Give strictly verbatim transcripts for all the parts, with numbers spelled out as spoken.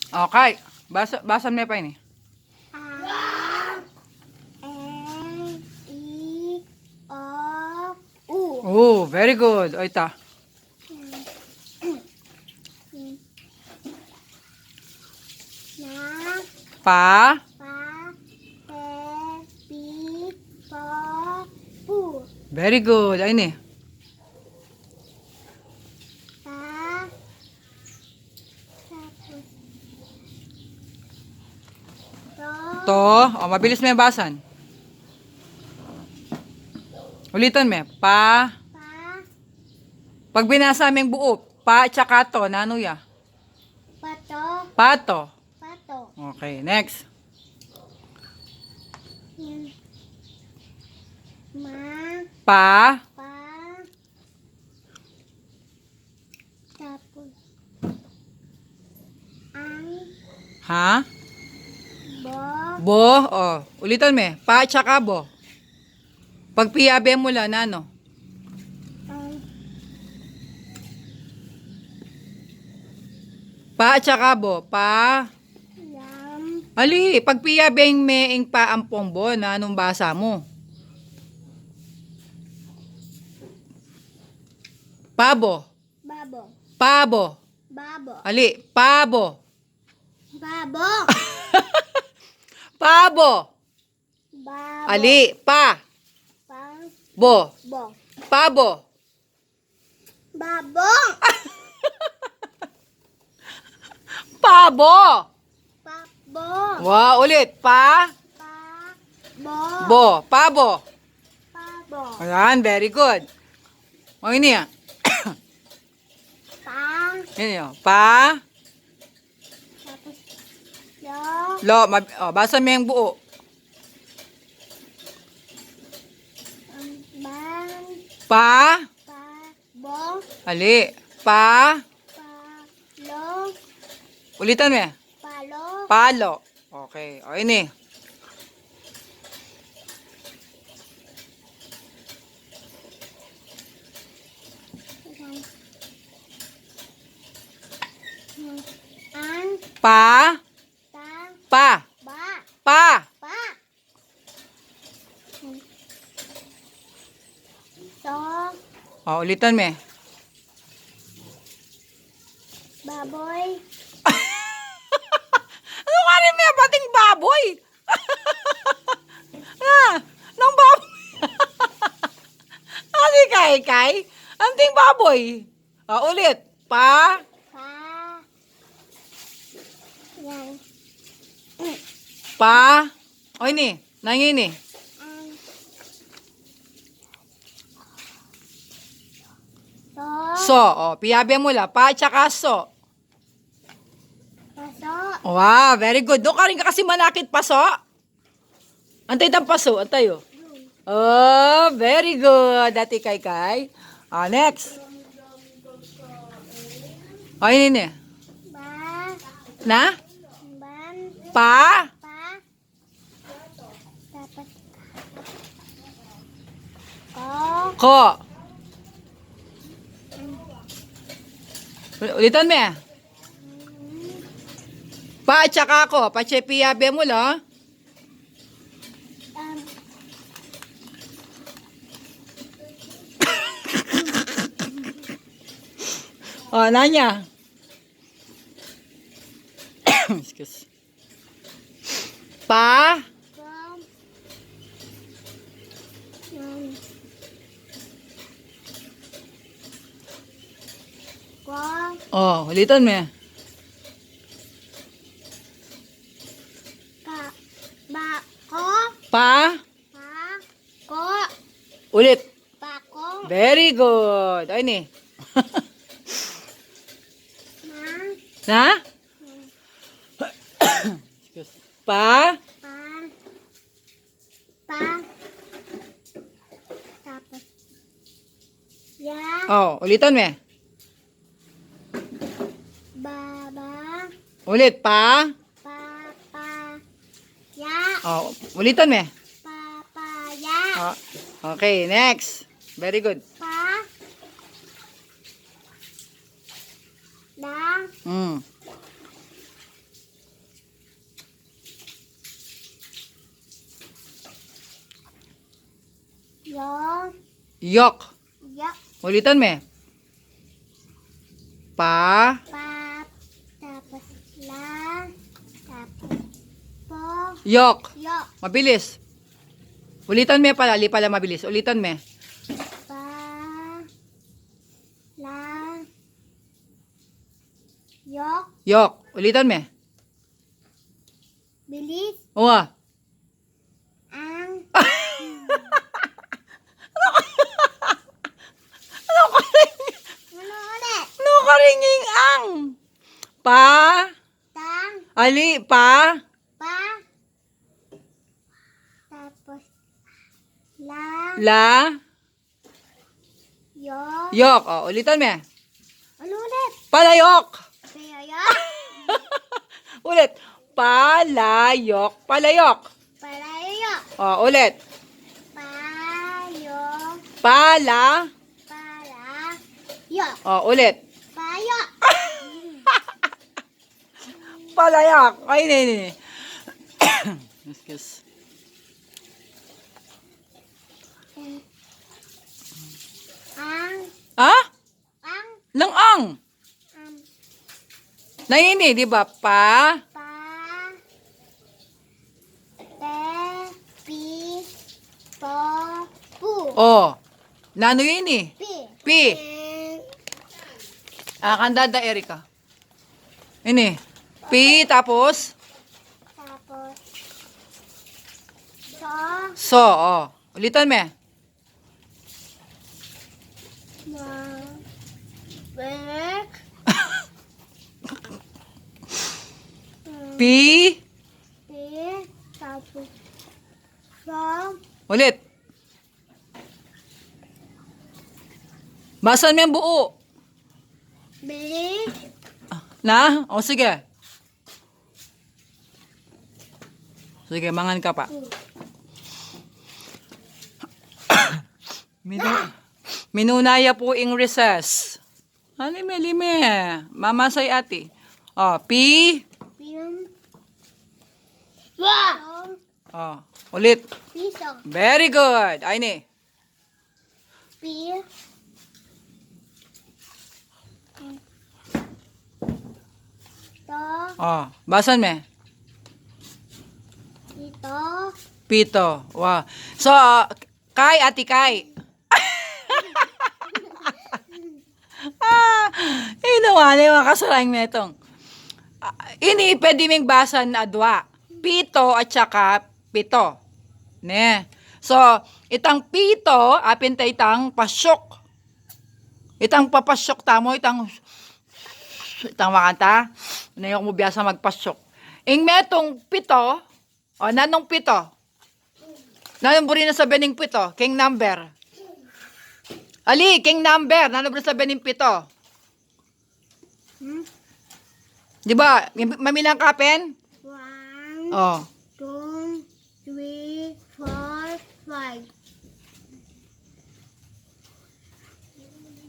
Okay. Basa, basa me pa ini. A, E, I, O, U. Oh, very good. O, ita. Na, pa, pa, te, pi, po, pu. Very good. Ay, ini. Pa, tapos, to. To. O, mabilis me basan. Ulitan me. Pa. Pa. Pag binasa meng buo, pa tsaka to, nanu ya? Pato. Pato. Pato. Okay, next. Yan. Ma. Pa. Pa. Tapos, ang. Ha? Bo. Bo, o. Ulitan me. Pa tsaka bo. Pag piyabe mu la, nanu? Ang. Pa tsaka bo. Pa. Yam. Ali, pag piyabe me ing pa ampong bo, nanung basa mu? Pabo. Babo. Pabo. Babo. Ali, pabo. Babo. Pabo. Babo. Ali, pa. Pa. Bo. Bo. Pabo. Babo. Pabo. Pabo. Wow, ulit. Pa. Pa. Bo. Bo. Pabo. Pabo. Ayan, very good. O, ini ya. Pa. Yan, o. Pa. Tapos, lo. Lo, mab-, o, basa me ing buo. Ang ban. Pa. Pa. Bo. Ali. Pa. Pa. Lo. Ulitan me. Palo. Palo. Okay. O, ini. Ang. Pa. Ta. Pa. Ba. Pa. Pa. So. O, ulitan me. Baboy. Ano ka rin me? Pating baboy. Ah, nang baboy. Ano kay, kay? Anting baboy. O, ulit. Pa. Pa. Yan. Pa. O, ini. Nang ini. Ang. So. So, o, piyabe mu la. Pa tsaka so. Paso. Wow, very good. Nung karin ka kasi manakit paso. Antay tang paso, antay, o. Oh, very good. Dati kay kay. Ah, next. O, ini, ini. Ba. Na? Ban. Pa? Pa. Tapos, ko. Ko. Ul-, ulitan me. Pa tsaka ko, patse piyabe mu la. Um, O, nanu ya? Excuse. Pa? Ko. Um, ko. O, ulitan me. Ka. Ba. Ko. Pa? Pa. Ko. Ulit. Pako. Very good. Ay, ni. Ma. Na? Excuse. Pa? Pa. Pa. Tapos, ya. O, ulitan me. Ba, ba. Ulit, pa. Pa, pa, ya. O, ulitan me. Pa, pa, ya. O, okay, next. Very good. Pa. Da. Mm. Yok. Yok. Ulitan me. Pa. Pa. Tapos la. Tapos po. Yok. Yok. Mabilis. Ulitan me pala, ali pala mabilis. Ulitan me. Pa. La. Yok. Yok. Ulitan me. Bilis. Uwa. Ang. Ano ka rin? Ano ulit? Ano ka rin yung ang? Pa? Tang. Ali, pa? Pa. Tapos, la. La. Yok. Yok. O, ulitan me. Ano ulit? Palayok. Palayok. Ulit. Palayok. Palayok. Palayok. O, ulit. Payok. Pala. Palayok. O, ulit. Payok. Palayok. Ay, ini, ini. Excuse. Ang. Ha? Ang. Lang ang. Ang. Na ini, di ba? Pa. Pa. Pe. Pi. Po. Pu. O. Nanu ini? Pi. Pi. Pi. A, kanta da, Erica. Ini. Pi, tapos? Tapos. So. So, o. Ulitan me. Ma. Bek. Pi. Pi. Tapos. So. Ulit. Basan me ing buu. Bili. Na? O, sige. Sige, mangan ka pa. Minu-, minuna ya pu ing recess. Alime, lime. Mamasa i ati. O, pi. Pin. Wa. O, ulit. Piso. Very good. Ay, ni. Pi. To. O, basan me. Pito. Pito. Wow. So, Kai, Ati Kai. A, inu, ane, makasarang metung. A, ini pwede ming basan a dua. Pito at saka pito. Ne? So, itang pito, apin ta itang pasyuk. Itang papasyuk tamu, itang, itang makanta. Nayuk mu biasa magpasyuk. Ing metung pito, o, nanung pito? Nanung buri nang sabian ning pito? Keng number. Ali, keng number, nanung buri nang sabian ning pito? Hmm? Di ba, mamilang ka pin? One, o, two, three, four, five.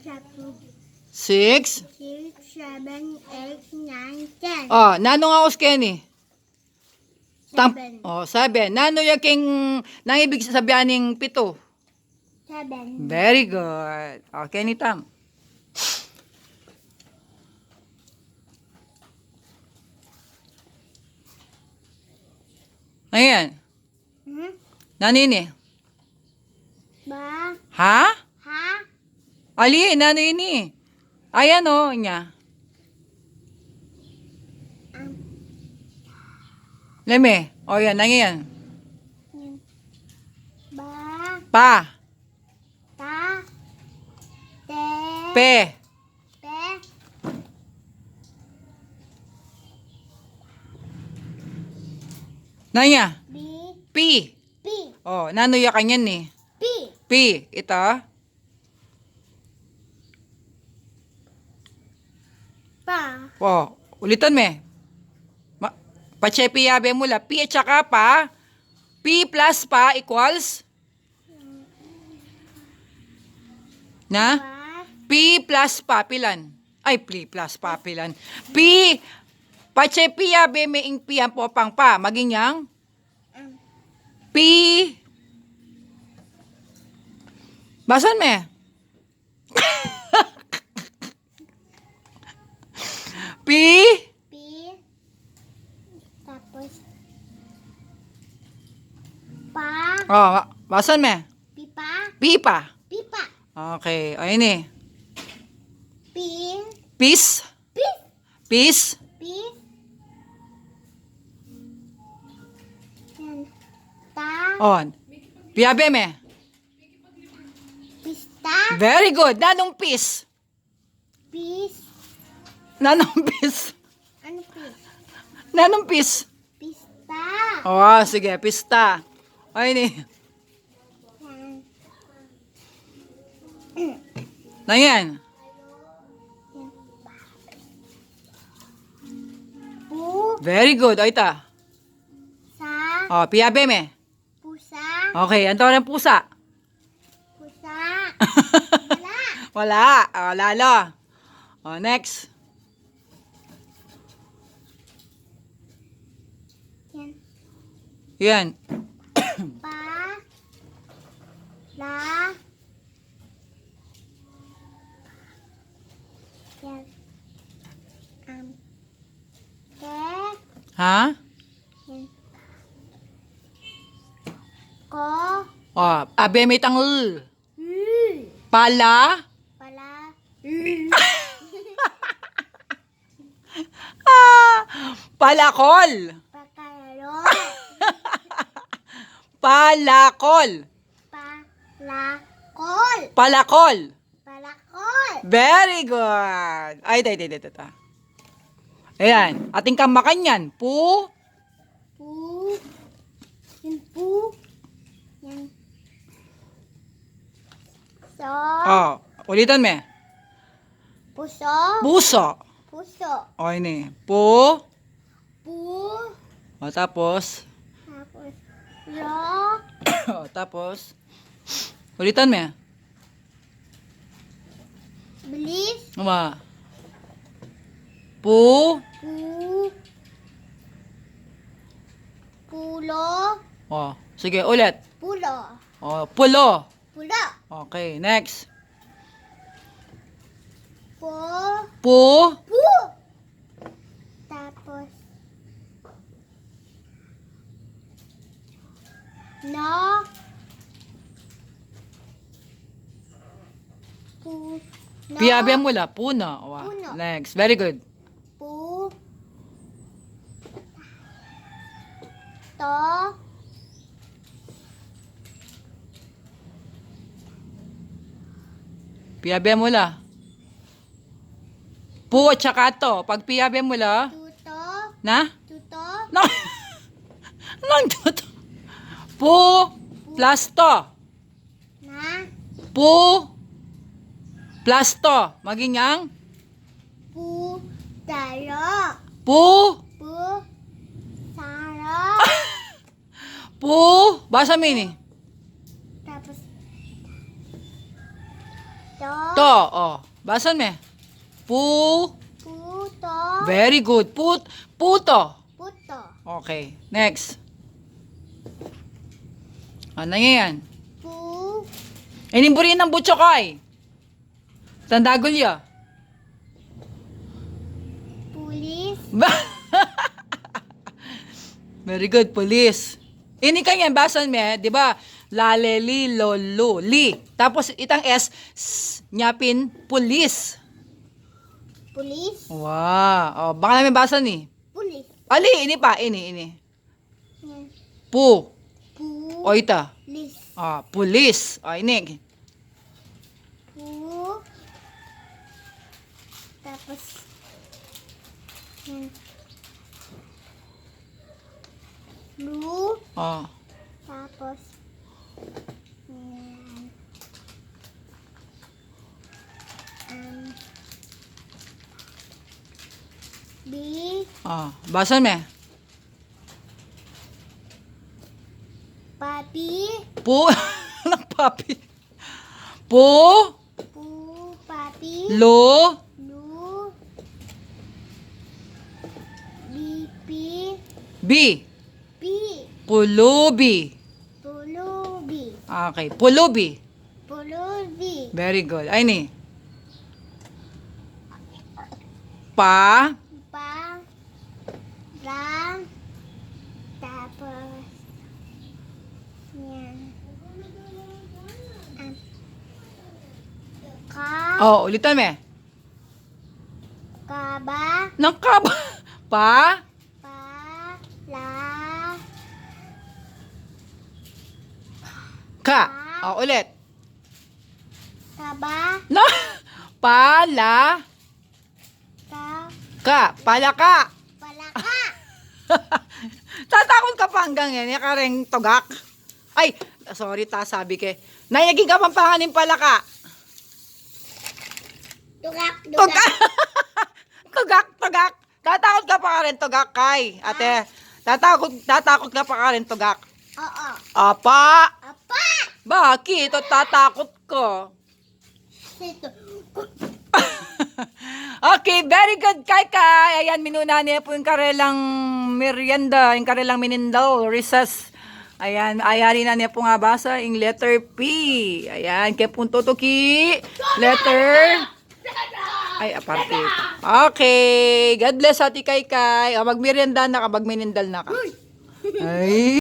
Seven. Six. Six, seven, eight, nine, ten. O, nanung aus keni? Tam-, seven. O, seven. Nanu ya keng, nanu ibig sabian ning pito? Seven. Very good. Okay, ni Tam. Ayan. Hmm? Nanu ini? Ba. Ha? Ha? Ali, nanu ini? Ayan, o, nya. Ang. Leme. O, yan, nanu yan? Yan. Ba. Pa. Ta. Te. Pe. Pe. Nanu ya? Bi. Pi. Pi. O, nanu ya kanyan ni? Pi. Pi. Ita? Pa. O, ulitan me. Ma-, patse pi, yabe mu la. Pi at saka pa. Pi plus pa equals? Na? Pa. Pi plus pa, pilan? Ay, pi plus pa, pilan? Pi, patse pi, yabe me ing pi ampong pa. Maging yang? Pi. Basan me. Pi? Pi. Tapos, pa. Oh, ba-, basan me. Pipa. Pipa. Pipa. Okay, o ini. Pi. Pis. Pis. Pis. Pis. Yan. Ta. On. Piabe me. Pista. Very good. Nanung pis? Pis. Nanung pis? Ano pis? Nanung pis? Pista. Oh, sige, pista. Ay, ni. Yan. Na yan. Pu. Very good. O, ita. Sa. Oh, piabe me. Pusa. Okay, ano tawag ng pusa? Pusa. Wala. Wala. Oh, lalo. Oh, next. Yan. Yan. Pa. La. Yan. Am. Ke. Ha? Yan. Ko. Oh, abe me itang l. L. Pala. Pala. Ah, palakol. Pakalalo. Palakol. Palakol. Palakol. Palakol. Very good. Ay, tay, tay, tay, tay, tay. Ayan. Atin kang makanyan. Pu. Pu. Yan pu. Yan. So. Oh, ulitan me. Puso. Puso. Puso. O, ini. Pu. Pu. O, tapos? Tapos, lo. O, tapos? Ulitan me. Bilis. Uma. Pu. Pu. Pulo. O, sige, ulit. Pulo. O, pulo. Pulo. Okay, next. Po. Pu. Pu. Tapos, no. Pu. No. Piabe mu la. Puno. Wa. Puno. Next. Very good. Pu. To. Piabe mu la. Pu at saka to. Pag piabe mu la. Tuto. Na? Tuto. No. Nang tuto. Pu plus to. Na? Pu plus to. Maging yang? Pu taro. Pu. Pu taro. Pu. Basa me ini. Tapos, to. To, o. Basa me. Pu. Puto. Very good. Put, puto. Puto. Okay. Next. Ano yan? Pu. Ini buri nang butsu kay. Tanda gulya. Pulis. Very good, pulis. Ini kanyan, basan me, di ba? Laleli, lolo, li. Tapos itang S, s, nya pin, pulis. Pulis. Wow. O, baka namin basa ni. Pulis. Ali, ini pa, ini, ini. Yan. Pu. Pu. O, ita. Lis. A, pulis. A, ini. Pu. Tapos, yan. Lu. A. Tapos, yan. An. Bi. A, basa me. Papi. Pu. Anak papi. Pu. Pu, papi. Lu. Lu. Bi, pi. Bi. Pi. Pulubi. Pulubi. Okay, pulubi. Pulubi. Very good. Ay, ni. Pa. Pa. La. Tapos, yan. Ah. Ka. Oh, ulitan me. Kaba. Nang kaba. Pa. Pa. La. Ka. Pa. Oh, ulit. Kaba. Na. Pala. Ka. Ka. Palaka. Palaka. Tatakut ka pa hanggang yan. Yan kareng tugak. Ay, sorry ta, sabi ke. Nay, naging Kapampangan ing palaka. Tugak, tugak. Tugak. Tugak, tugak. Tatakut ka pa kareng tugak, Kay. Ate, tatakut, tatakut ka pa kareng tugak. Oo. Apa? Apa? Bakit? Tatakut ka. Ito. Okay, very good, Kay Kay. Ayan, minuna ne pu ing karelang merienda, ing karelang minindal, recess. Ayan, ayari na ne pung abasa ing letter P. Ayan, ke pung tutuki, letter, ay, aparte. Okay, God bless, Ate Kay Kay. O, magmerienda na ka, magminindal na ka. Ay.